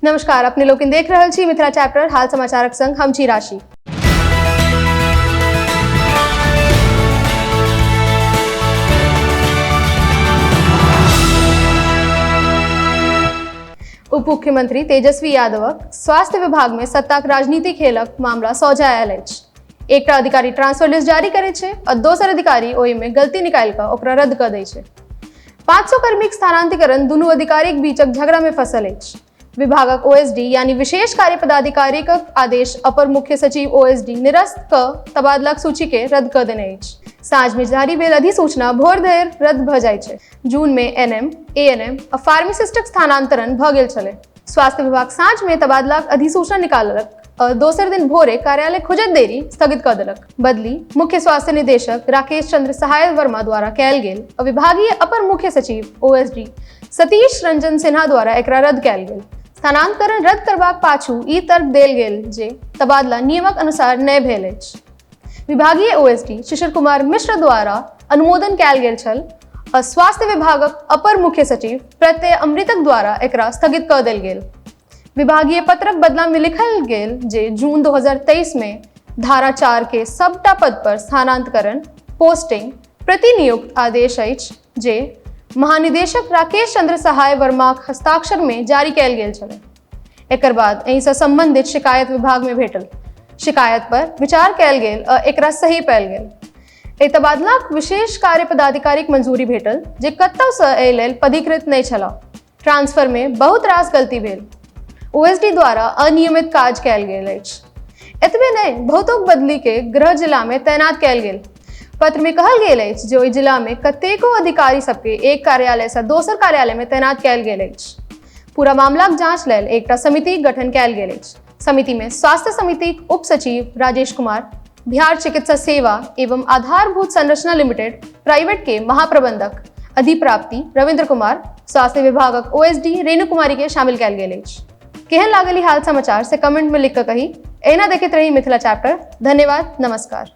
नमस्कार, अपने लोकनि देख रहल छी मिथिला चैप्टर हाल समाचारक संग हम छी राशि। उप मुख्यमंत्री तेजस्वी यादवक स्वास्थ्य विभाग में सत्ताक राजनीति खेलक मामला सोझा आयल अछि। एकटा अधिकारी ट्रांसफर लिस्ट जारी करै छै आ दोसर अधिकारी ओहिमे गलती निकालि कऽ ओकरा रद्द कऽ दै छै। 500 कर्मीक स्थानांतरीकरण दुनू अधिकारीक बीचक झगड़ा में फंसल अछि। विभागक ओएसडी यानी विशेष कार्य पदाधिकारीक आदेश अपर मुख्य सचिव ओएसडी निरस्त कऽ तबादलाक सूची के रद्द कऽ देने अछि। साँझ में जारी भेल अधिसूचना भोर धरि रद्द भऽ जाइ छै। जून में एनएम, एएनएम आ फार्मासिस्टक स्थानांतरण भऽ गेल छलै। स्वास्थ्य विभाग साँझ में तबादलाक अधिसूचना निकाललक आ दोसर दिन भोरे कार्यालय खुजत देरी स्थगित कऽ देलक। बदली मुख्य स्वास्थ्य निदेशक राकेश चंद्र सहाय वर्मा द्वारा कयल गेल आ विभागीय अपर मुख्य सचिव ओएसडी सतीश रंजन सिन्हा द्वारा एकरा रद्द कयल गेल। स्थानांतरण रद्द करबाक पाछू ई तर्क देल गेल जे तबादला नियमक अनुसार नहि भेल अछि। विभागीय ओएसडी शिशिर कुमार मिश्र द्वारा अनुमोदन कयल गेल छल आ स्वास्थ्य विभागक अपर मुख्य सचिव प्रत्यय अमृतक द्वारा एकरा स्थगित कऽ देल गेल। विभागीय पत्रक बदला में लिखल गेल जे जून 2023 में धारा 4 के सबटा पद पर स्थानांतरण पोस्टिंग प्रतिनियुक्त आदेश अछि जे महानिदेशक राकेश चंद्र सहाय वर्माक हस्ताक्षर में जारी कयल गेल छलै। एकर बाद एहिसँ संबंधित शिकायत विभाग में भेटल। शिकायत पर विचार कयल गेल आ एकरा सही पायल गेल। एहि तबादलाक विशेष कार्य पदाधिकारीक मंजूरी भेटल जे कतहुसँ एहि लेल पदीकृत नहि छलाह। ट्रांसफर में बहुत रास गलती भेल। ओएसडी द्वारा अनियमित काज कयल गेल अछि। एतबे नहि, बहुतोक बदली के गृह जिला में तैनात कयल गेल। पत्र में कहल गेल अछि जे ओहि जिला में कतेको अधिकारी सबके एक कार्यालय से दोसर कार्यालय में तैनात कयल गेल अछि। पूरा मामलाक जांच लेल एकटा समिति गठन कयल गेल अछि। समिति में स्वास्थ्य समितिक उप सचिव राजेश कुमार, बिहार चिकित्सा सेवा एवं आधारभूत संरचना लिमिटेड प्राइवेट के महाप्रबंधक अधिप्राप्ति रविंद्र कुमार, स्वास्थ्य विभागक ओएसडी रेणु कुमारी के शामिल कयल गेल अछि। केहन लागल ई हाल समाचार से कमेंट में लिख कऽ कही। एहिना देखैत रही मिथिला चैप्टर। धन्यवाद, नमस्कार।